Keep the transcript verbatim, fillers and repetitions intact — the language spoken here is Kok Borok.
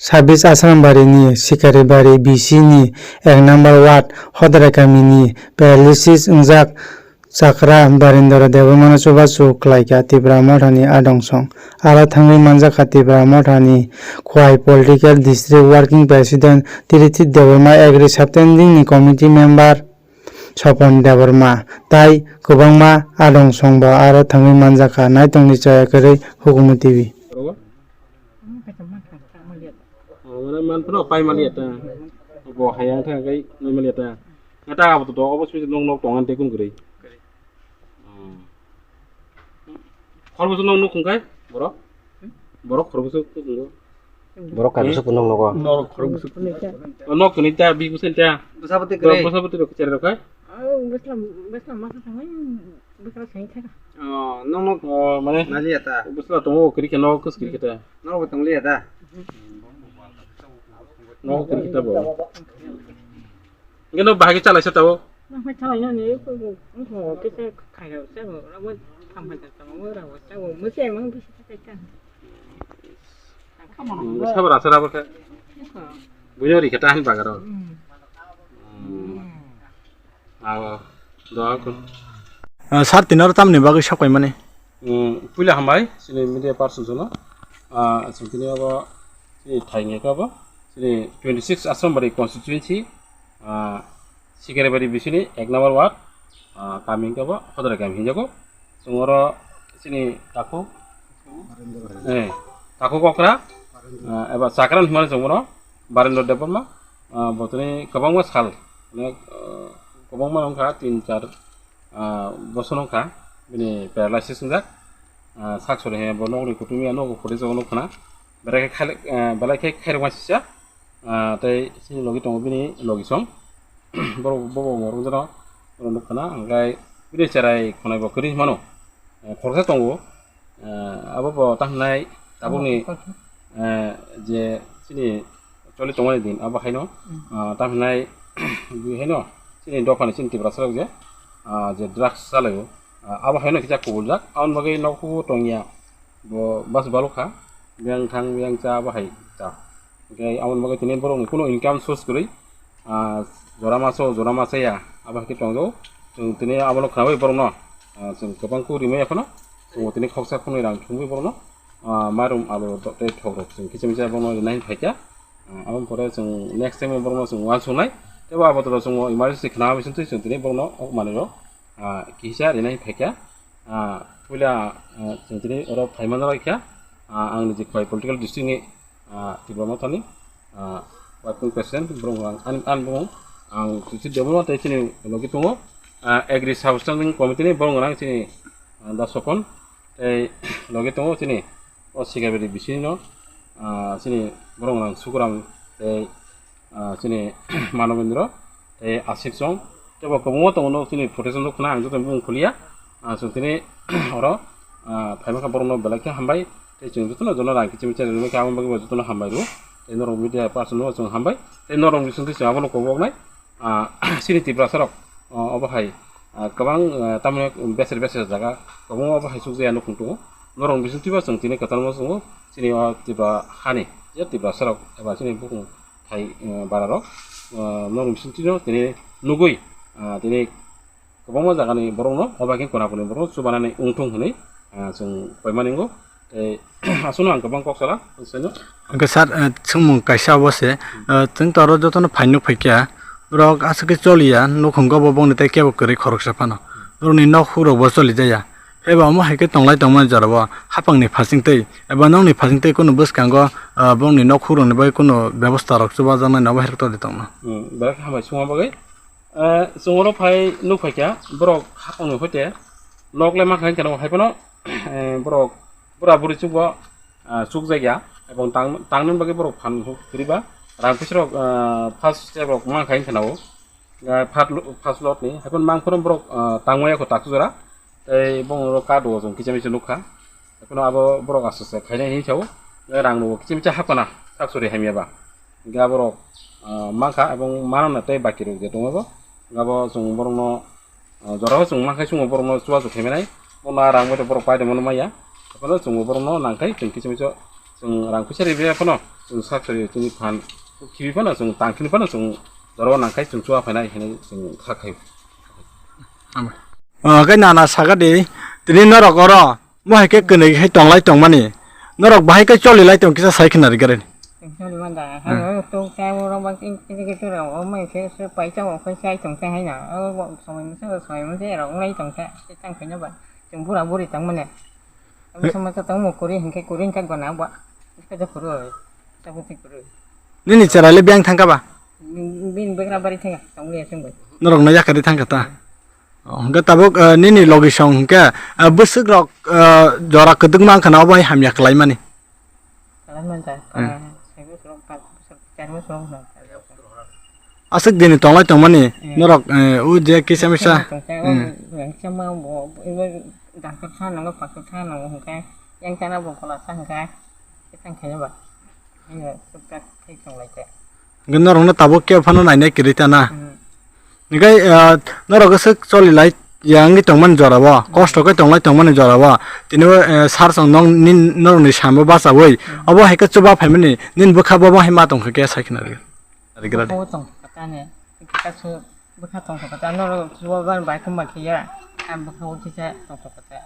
Sabis Asrambari ni Sikaribari B C ni ek number ward Hodrai kami ni paralysis wngjak Chakra Barindra Debbarma no chubachu khlaikha Tipra Motha ni adong song. Aro thangwi manjakha Tipra Motha ni Khowai Political District Working President Tirithi Debbarma, Agri Substanding ni Committee Member Sopon Debbarma tai kwbangma adong song bo aro thangwi manjakha. Naitongni chaya kwrwi Hukumu T V. Oh, mane man phano pai maliya ta. Bo hayang thang kai nai maliya ta. Ngata abo to obo sui nok nok tongan te kun guri. Khorbusu nok nuk khung kai? Borok? Borok khorbusu nuk khung. Borok kaisa kun nok nogo. Nok khorbusu. Oh, nok kuni ta bi kusen ta. Bwsabati kwrwi. Bwsabati rok kachari rok kai? Oh, bwsla, bwsla masa thangwi. Bwsla sain thaka. Oh, nok nok. Oh, mane. Naliya ta. Bwsla tongo kwrwi khe nok kus kwrwi khe ta. Nok bo tongliya ta. Nok kwrwi khe ta bo. Hingke no bahai khe chalaisa tabuk? Bahai chalaino ni, ko, ko, ko, kisa khairok se bo, abo thampai ta tamo, abo rabo se bo, mwse mang bisi ta ta. Hmm, sabar asar abo khe. Ko. Buino ri khe ta han bagaro. Hmm. Hmm. Abo, doa ko. Ah, sir, tini oro tamni bagwi sok paimani? Hmm, puila hambai, chini media person jono. Ah, chwng tini abo, chini thai nge kabo, chini twenty six Asrambari constituency, ah, Sikaribari bisini ek number ward, ah, kami hingke bo Hodrai kami hinjago. Chwng oro chini takhuk, eh, takhuk okra, ah, eba chakran hwnmani chwng bono Barendra Debbarma, ah, botoni kwbangma sal, onek, ah, kwbangma wngkha tin char, ah, bosor wngkha bini paralysis wngjak. Ah, sak sori he bo nokni kutung ya nogo pore jogo nukha na. Belai khe khale-, ah, belai khe khairokma sisa. Ah, tei chini logi tongo bini logi song. Borok bobo morok jora borok nukha na, hingkhai bini cherai khonai bo kwrwi mano. Eh, khoroksa tongo. Eh, abo bo ta hwnai tabukni, eh, je chini choli tongmani din abo haino, ah, ta hwnai bui haino chini dophani chini Tiprasa rok je, ah, je drugs chalaio, ah, abo haino kisa kubuljak. Aboni bagwi nokhugo tongya. Bo bas balok kha, biyang thang biyang cha bo hai cha. Hingke aboni bagwi tini borokni kunu income source kwrwi, ah, jora maso, jora masa ya, abo hai khe tongjago. Chwng tini abono khnaui borokno, ah, chwng kwbang khe rimai ya phano, chwng tini khoksa khwnwi rang thumwi borokno, ah, mairum alu tei thok rok chwng kicha micha borokno rinai phaikha. Ah, aboni pore chwng next time borokno chwng uansuknai, tei bo abo toro chwng emergency khna bai song twi chwng tini borokno o manwi rok, ah, kisa rinai phaikha. Ah, puila, ah, chwng tini oro phaimani rok kha, ah, ang niji Khowai political district ni, ah, Tipra Mothani, ah, working president, borok ang, ani, ani bumung, ang Titi Debbarma tei chini logi tongo, ah, agri substanding committee ni borok ang chini, ah, da Sopon, tei logi tongo chini o Sikaribari bisini no, ah, chini borok ang Sukuram tei ah, chini Manobendra tei Asik Song tei bo kwbangma tongo, chini photo song khna ang joto bumung khuliya. Ah, chwng tini oro, ah, phaima kha borokno belai khe hambai tei chwng jotono jono rang kiching kiching rinwi khe aboni bagwi bo jotono hambai rw tei norok media person no chwng hambai tei norok bising twi chwng abono koboknai, ah, chini Tiprasa rok, ah, obo hai, ah, kwbang, ah, tamni beser beser jaga kwbangma obo hai chukjaya nukhung tongo. Norok bising twibo chwng tini kwtalma chwngo chini o Tipra hani je Tiprasa rok eba chini bukung thai, eh, bara rok, eh, norok bising twi no tini nugui, ah, tini kwbangma jaga ni borok no oba khe kona koni borok no chubanani wngthung hinui, ah, chwng koi mani o. Tei aswk no ang kwbang kok sala, saino. Hwnkhe sir, eh, swngmung kaisa obo se, eh, chwng to oro joto no phai nuk phai kha, borok aswk khe choliya, nukhungo bo bongni tei kebo kwrwi khoroksa phano, borok ni nok huk rok bo choli jaya. Eba omo hai khe tonglai tongmani jorao hapangni phasingtwi eba nokni phasingtwi kunu bwskango, ah, bongni nok hukrokni bagwi kunu bebosta rok chubajaknai nobo hai rok tongdi tongma. Hmm, belai khe hambai songma bagwi. Eh, chwng oro phai nuk phai kha borok hapangni hoite nok le ma kha khe hai phano, eh, borok bura buri chukbo, ah, chukjak ya ebong tang, tangni bagwi borok phan kwrwi ba rang puisa rok, ah, first step rok ma kha khe nao. Ah, first lo-, first lot ni hai phano mang phano borok, ah, tangmaya kho tak jora. Tei bongni oro card o chwng kicha micha nukha. Ekheno abo borok aste aste khainai hinwi sao. Tei rang rok kicha micha hapkhana, sak sori hamya ba. Hingkhe aborok, ah, mankha, ebong mano na tei baki rok je tongo bo. Hingkhe abo chwng borokno, ah, jorao chwng mankhe chwngno borokno chubachu khaimanai. Bono rang bai borok paide mano maya. Ekheno chwngbo borokno nangkhai chwng kicha micha Chwng rang puisa ribai phano, chwng sak sari chini phan khibi phano, chwng tang khini phano, chwng jora o nang khai chwng chuwa phainai hinwi chwng kha khai. Hambai. O, khe nana saka di, tini norok oro, mo hai khe kwnwi khai tonglai tongmani, norok bahai khe cholilai tong kisa sai khna rigari. Chwng choli manda, Hmm. Hano tok ta oro bak in kiti kiti rok, o mai se se paisa o khai sai tong khe haina, o bo somoi masa somoi masa rok nai tong khe, se tang khe no ba, chwng bura buri tang mane. Ang sama ka tang mo kuri hingke kuri hingke gona ba. Ka ja kuru. Tabu ti kuru. Nini chwrai le biyang thangka ba? Bin begra bari thanga tong le sing bai. Norok no yakari thangka ta. Oh, hingke tabuk, eh, nini logi song hingke, eh, bwswk rok, eh, jora kwdwk mang khana obo hai hamya kwlai mani. Kalan man ta. Hmm. Ah, sai bwswk rok, pa bwswk, char bwswk rok no. Aswk dini tonglai tongmani, Hmm. Norok, eh, o je kisa misa. Tong khe, Hmm. Yang sama bo, bo, Doctor sa nango, doctor sa nango hingkhe, yang sana bo kola sa hingkhe, kitang khaino ba. Hingkhe, tuktak thik tong lai khe. Hingkhe norokno tabuk kebo phano nainai kwrwi ta na? Hmm. Hingkhe, ah, norok swk choli lai ya wngwi tongmani jora o, Hmm. Kosto khe tonglai tongmani jora o. Tini bo, eh, sar song nong nin, norokni sambo bachaui, Hmm. Obo hai khe chuba phaimani, nini bwkha bo bo hai ma tong kha khe sai khna rwgwi. Rwgwi rw di. Bo tong kha ta ne, kasu bwkha tong kha ta, norok chuba ban bai khum ba khiya, ang bwkha o kisa tong kha ta.